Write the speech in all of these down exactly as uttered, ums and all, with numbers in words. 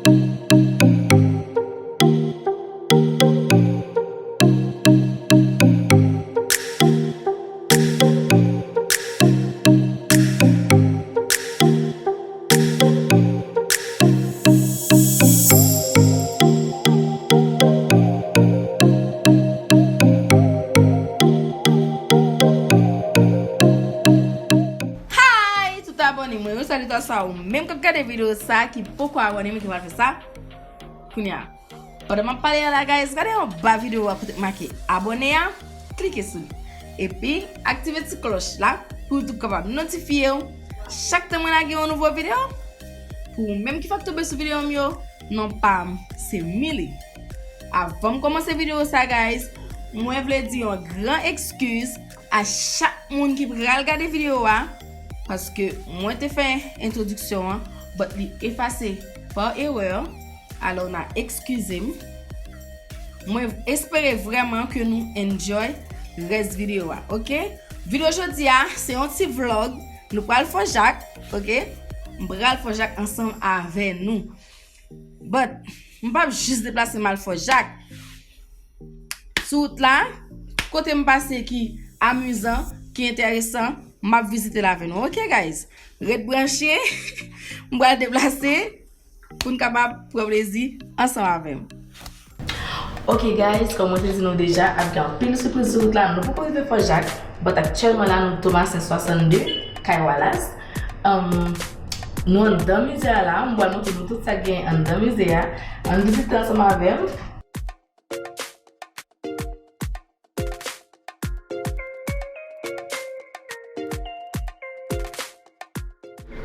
Hi, tout abòne mwen yo, salitansyon a ou menm k ap gade videyo sa ki poko abòne, men ki pral fè sa kounye a. Pandan m ap pale a la, guys, gade anba videyo a kote k make abòne a, klike sou li. Epi, aktive ti klòch la pou YouTube kapab notifye w chak tan mwen lage yon nouvo videyo. Pou ou menm ki fèk tonbe sou videyo m yo, non pa m se Milly. Avan m kòmanse videyo sa, guys, mwen vle di yon gran ekskiz a chak moun ki pral gade videyo a, paske mwen te fè entwodiksyon an, but li efase pa erè. Alò, n a ekskize m. Mwen espere vrèman ke nou enjoy rès videyo a, oke? Videyo jodi a, se yon ti vlog. Nou pral fò jak, oke? M pral fò jak ansanm avè nou. But, m p ap jis deplase m al fò jak. Sou wout la, kote m pase ki amizan, ki enteresan, m ap vizite l avè nou. Oke, guys? Ret branche, m pral deplase pou n kapab pran plezi ansanm avè m. Ok, guys, kòm mwen te di nou deja, ap gen anpil sipriz sou wout la. Nou poko rive Fò Jak, but aktyèlman la, nou Tomasen swasannde, Kay Wallace. Um, nou anndan mize a la, m pral montre nou tout sa k gen anndan mize a. Ann vizite ansanm avè m.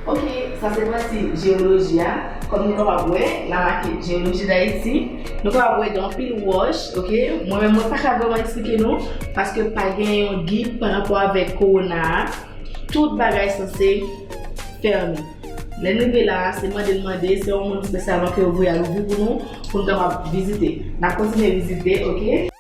Ok, sa se pati jewoloji a. Kòm nou kapab wè, la make Jewoloji Dayiti. Nou kapab wè gen anpil wòch, ok? Mwen menm, mwen pa ka vrèman eksplike nou, paske pa gen yon gid pa rapò avèk kowona a. Tout bagay sanse fèmen. Lè n rive la a, se mande n mande, se yon moun espesyalman ke yo voye al ouvri pou nou, pou n kapab vizite. N ap kontinye vizite, ok?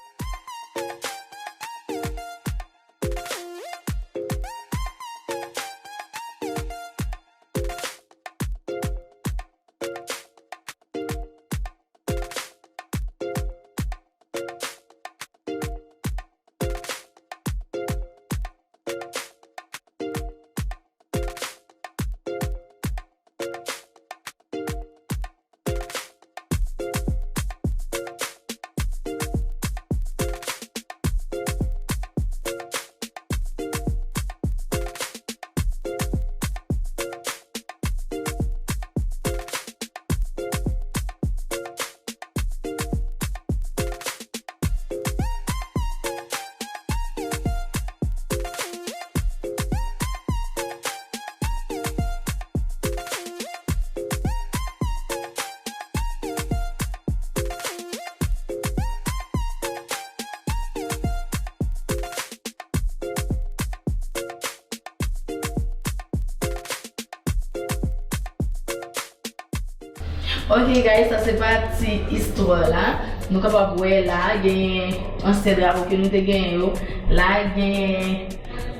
Ok, guys, sa se pati istwa la. Nou kapab wè la, gen ansyen drapo ke nou te genyen yo. La, gen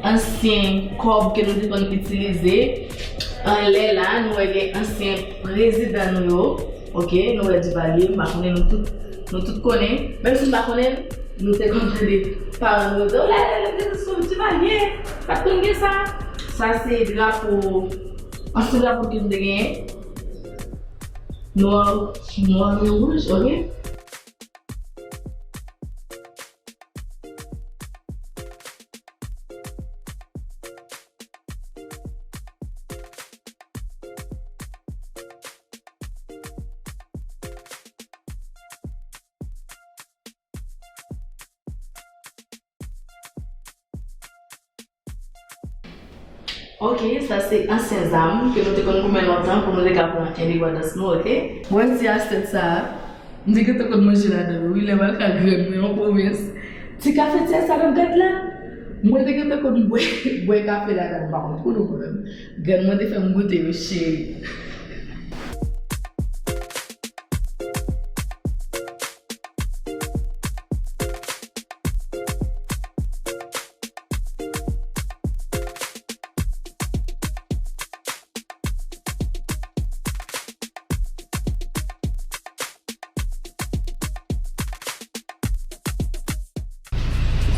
ansyen kòb ke nou te konn itilize. Anlè la, nou wè gen ansyen prezidan nou yo. Ok, nou wè Duvalier, m pa konnen nou tout, nou tout konnen. Menm si n pa konnen l, nou te konn tande paran nou yo di, "O la la, la, la, sou Duvalier, pa t konn gen sa." Sa se drapo, ansyen drapo ke nou te genyen. Nwa, nwa, men wouj, ok? Ok, sa se ansyen zam ke nou te konn goumen lontan pou nou te ka pran endepandans nou, ok? Mwen di a sèt sa a, m te gentan konn manje ladan l, wi, lè m al ka grann mwen an pwovens. Ti kafetyè sa n ap gad la, mwen te gentan konn bwè, bwè kafe ladan l, m pa konn pou nou mwen menm. Grann mwen te fè m goute yo, cheri.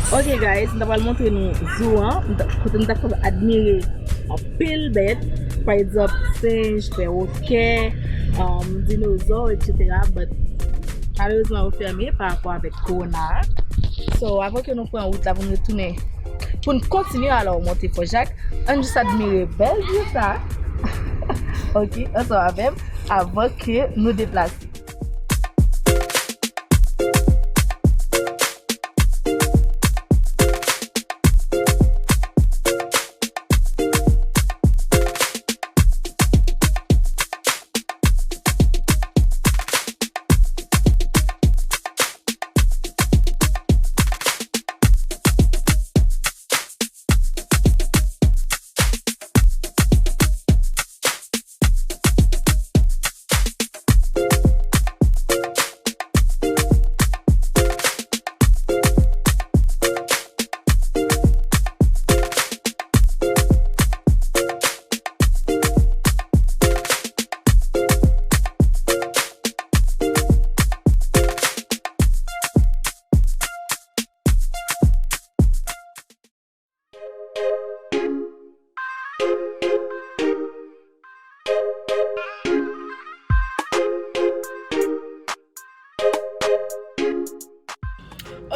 Ok guys, m ta pral montre nou zoo an, m ta- kote m ta kapab admire anpil bèt, pa egzanp, senj, pèwokè, um, dinozò, et cetera. But malerezman, yo fèmen pa rapò avèk kowona a. So, avan ke nou pran wout la pou n retounen, pou n kontinye alò monte Fò Jak, ann jis admire bèl view sa. Ok, ansanm avè m, avan ke nou deplase.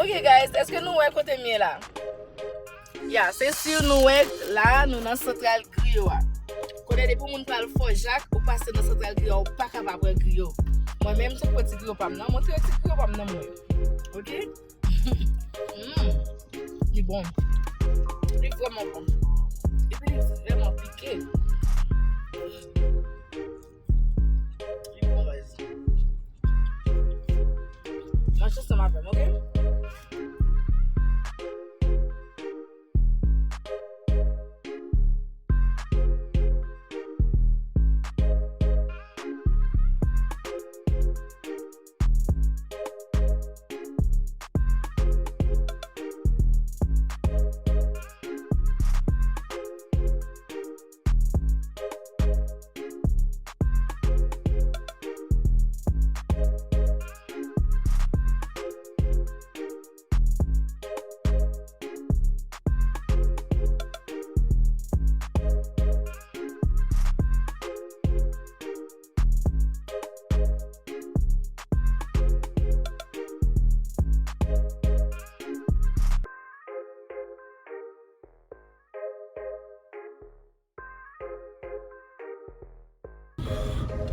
Ok guys, èske nou wè kote m ye la? Ya, se si nou wè la, nou nan Santral Griyo a. Kote depi moun pral Fò Jak, ou pase nan Santral Griyo a, ou pa ka pa pran griyo. Mwen menm, se pran ti griyo pa m nan, montre ti griyo pa m nan mwen. Ok? Mm. Li bon. Li vrèman bon. Epi li vrèman pike. Li bon, guys. Manje ansanm avè m, ok?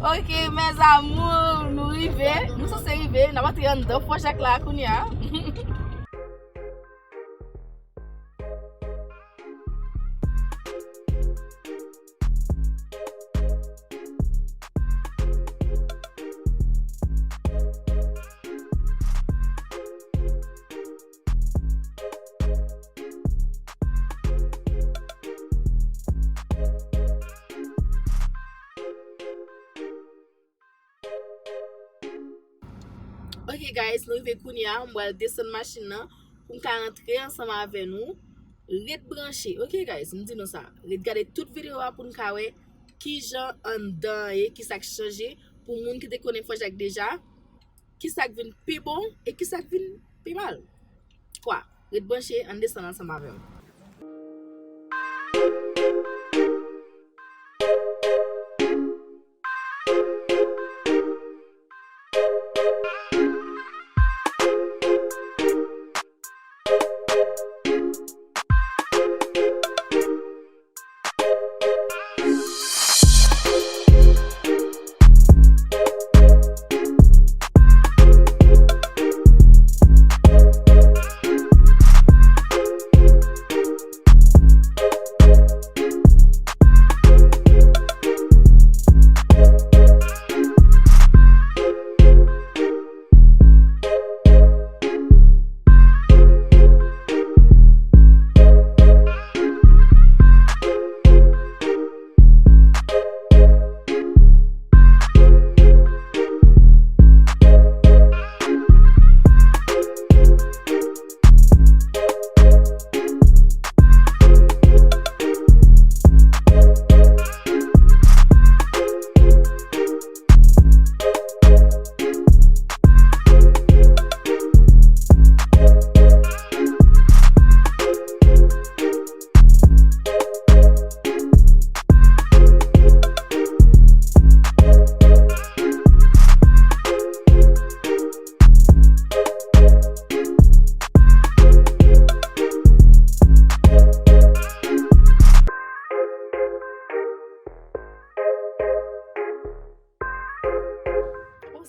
Ok, mes amours, nou rive. Nou sanse rive. N ap antre anndan Fò Jak la kounye a. Ok guys, nou rive kounye a, m pral desann machin nan pou m ka rantre ansanm avè nou. Ret branche, ok guys, m di nou sa. Ret gade tout videyo a pou n ka wè kijan anndan an ye, kisa k chanje pou moun ki te konnen Fò Jak deja, kisa k vin pi bon e kisa k vin pi mal. Kwa, ret branche, ann desann ansanm avè m.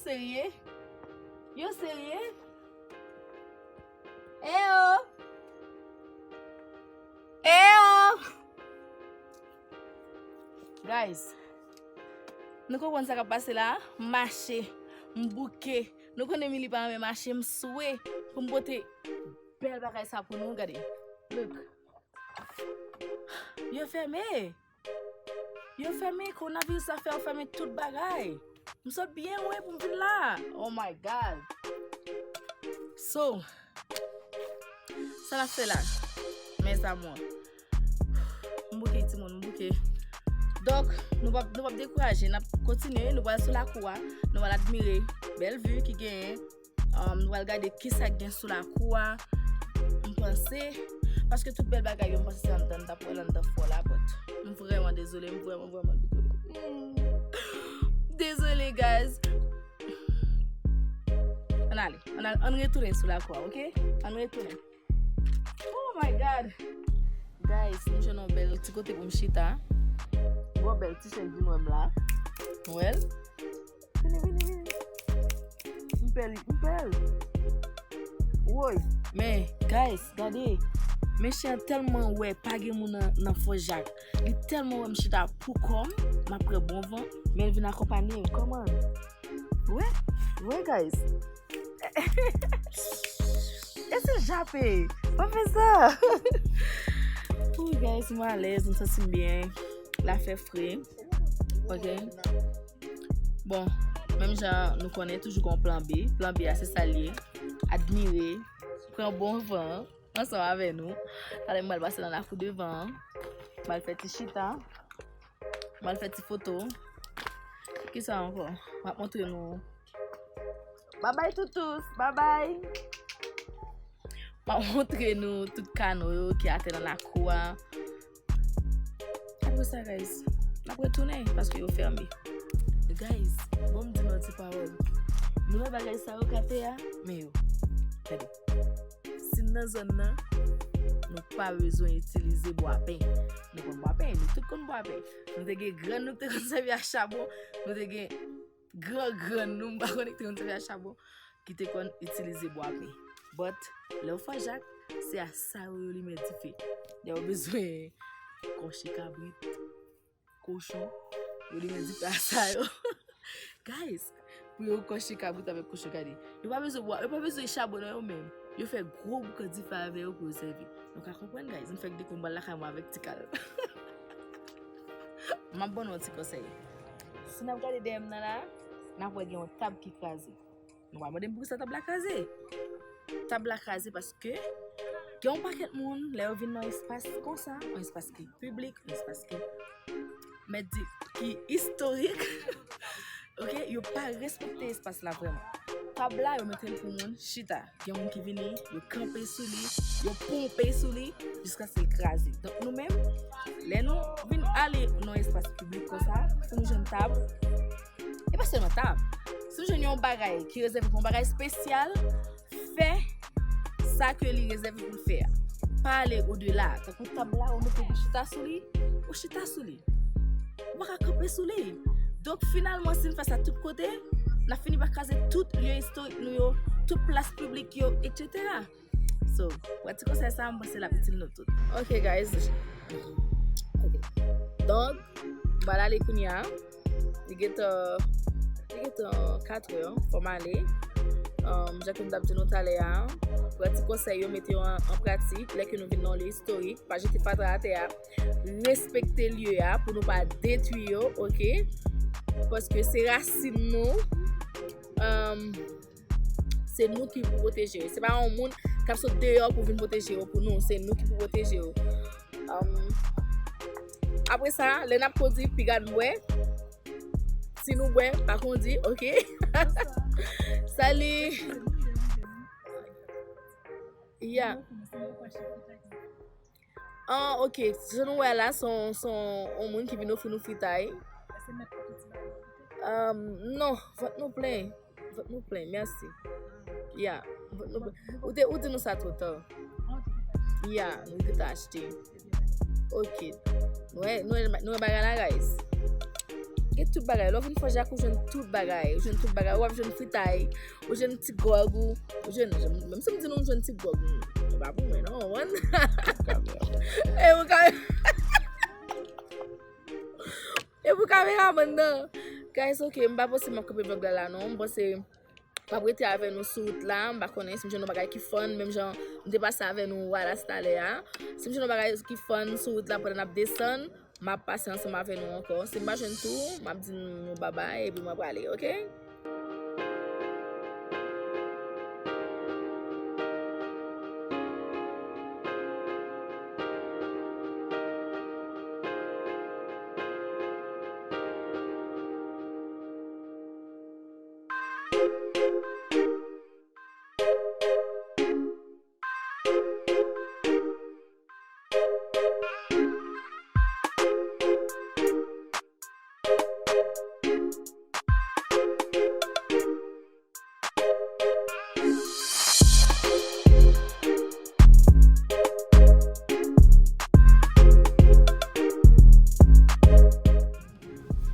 serye? Yo serye? Eyo! Eyo! Guys, nou konprann sa k ap pase la? M mache, m bouke. Nou konnen Mili pa renmen mache, m swe pou m pote bèl bagay sa pou nou. Gade, look. Yo fèmen. Yo fèmen, kowonaviris la fè yo fèmen tout bagay. M sot byen lwen pou m vin la. Oh my God. So, sa n ap fè la, mes amours? M bouke timoun, m bouke. Donk, nou p ap, nou p ap dekouraje, n ap kontinye, nou pral sou lakou a, nou pral admire bèl vi ki genyen. Um, nou pral gade kisa k gen sou lakou a. M panse, paske tout bèl bagay yo, m panse se anndan, n t ap wè l anndan fò la, but m vrèman dezole, m vrèman, vrèman dezole. Mm. Dezole, guys. Ann ale, ann al-, ann retounen sou lakou a, oke? Ann retounen. Oh my God! Guys, m jwenn yon bèl ti kote pou m chita. Yon bèl ti chèz vin wè m la. Wè l? Vini, vini, vini. M pè li, m pè l. Woy. Men, guys, gade. Mesye an tèlman wè pa gen moun nan, nan Fò Jak. Li tèlman wè m chita pou kò m, m ap pran bon van, men l vin akonpanye m. Kòman? Wè, wè, guys. Ese jape. Pa fè sa. Ooh, guys, mwen alèz, m santi m byen. La fè fre. Ok. Bon, menm jan nou konnen, toujou gon plan B. Plan B a, se sa l ye. Admire. Pran bon van ansanm avè nou. Talè m pral pase nan lakou devan an. M al fè ti chita. M al fè ti foto. Kisa ankò? M ap montre nou. Babay toutous, babay. M ap montre nou tout kano yo ki atè nan lakou a. Apre sa, guys, n ap retounen paske yo fèmen. Guys, bon, m di nou yon ti pawòl. Nou wè bagay sa yo k atè a, men yo. Gade. Si n nan zòn nan, nou pa bezwen itilize bwapen. Nou konn bwapen, nou tout konn bwapen. Nou te gen grann nou ki te konn sèvi ak chabon, nou te gen gran grann nou, m pa konnen ki te konn sèvi ak chabon, ki te konn itilize bwapen. But, lè yo fè jak, se a sa yo yo limen dife. Lè yo bezwen kòche kabrit, kochon, yo limen dife a sa yo. Guys, pou yo kòche kabrit avèk kochon, gade. Yo pa bezwen bwa, yo pa bezwen chabon nan yo menm. Yo fè gwo boukan dife avè yo pou yo sèvi. Nou ka konprann, guys. M fèk dekouvri m pral lakay mwen avèk ti kal. M ap ban nou yon ti konsèy. Si n ap gade dèyè m nan la, n ap wè gen yon tab ki kraze. Nou pa mande m poukisa tab la kraze. Tab la kraze paske gen yon pakèt moun, lè yo vin nan espas konsa, yon espas ki piblik, yon espas ki, mèt di, ki istorik, ok, yo pa respekte espas la vrèman. Tab la, yo mete l pou moun chita. Gen moun ki vini, yo kanpe sou li, yo ponpe sou li, jiskaske l kraze. Donk, nou menm, lè nou vin ale nan espas piblik konsa, si nou jwenn tab, e pa sèlman tab. Si nou jwenn yon bagay ki rezève pou yon bagay espesyal, fè sa ke li rezève pou l fè a. Pa ale odela. Tankou tab la, ou mete pou chita sou li, ou chita sou li. Ou pa ka kanpe sou li. Donk, finalman, si n fè sa tout kote, n ap fini pa kraze tout lye istorik nou yo, tout plas piblik yo, etsetera. So, wè ti konsèy sa, m panse l ap itil nou tout. Ok, guys. Ok. Donk, m pral ale kounye a. Li gentan, li gentan kat è, fò m ale. Um, jan ke m t ap di nou talè a, pran ti konsèy yo, mete yo an, an pratik. Lè ke nou vin nan yon lye istorik, pa jete fatra atè a. Respekte lye a pou nou pa detwi yo, ok? Paske se rasin nou. Um, Se nou ki pou pwoteje yo. Se pa yon moun k ap sot deyò pou vin pwoteje yo pou nou. Se nou ki pou pwoteje yo. Um, apre sa, lè n ap kondi, piga n bwè. Si nou bwè, pa kondi, ok? Salut! Yeah. Ah, ok. Jan nou wè la, se yon, se yon, yon moun ki vin ofri nou fritay. Um, non, vant nou plen. Vant nou plen, mèsi. Ya, vant nou plen. Ou te, ou di nou sa twò ta. Ya, nou te ta achte. Ok. Nou wè, nou wè, nou wè bagay la, guys. Gen tout bagay. Lè w vin Fò Jak, ou jwenn tout bagay. Ou jwenn tout bagay. W ap jwenn fritay. Ou jwenn ti gwòg ou. Ou jwenn, menm si m di nou m jwenn ti gwòg, m, e pa pou mwen, non, w konprann? E pou kamera. E pou kameramann nan. Guys, ok, m pa panse m ap kanpe vlòg la la, non. M panse m ap rete avè nou sou wout la. M pa konnen si m jwenn yon bagay ki fun, menm jan m te pase avè nou Wallace talè a. Si m jwenn yon bagay ki fun sou wout la pandan n ap desann, m ap pase ansanm avè nou ankò. Si m pa jwenn tou, m ap di nou babay epi mwen prale, ok?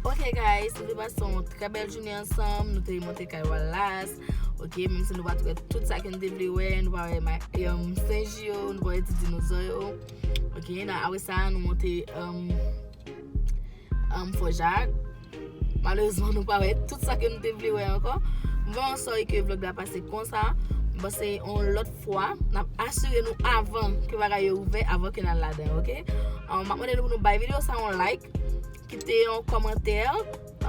Ok guys, nou te pase yon trè bèl jounen ansanm, nou te monte kay Wallace. Ok, menm si nou pa t wè tout sa ke nou te vle wè, nou pa wè ma- um, Senj yo, nou pa wè ti dinozò yo. Ok, nan apre sa, nou monte um, um, Fò Jak. Malerezman, nou pa wè tout sa ke nou te vle wè ankò. M fè yon sòy ke vlòg la pase konsa. M panse yon lòt fwa, n ap asire nou avan ke bagay yo ouvè, avan ke n al ladan, ok? Um, m ap mande nou pou nou bay videyo sa yon like, kite yon kòmantè,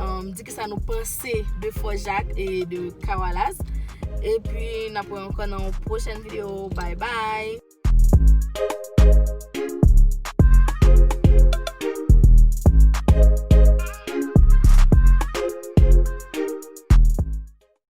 um, di kisa nou panse de Fò Jak e de kay Wallace. Epi, n ap wè ankò nan yon pwochèn videyo. Bye bye!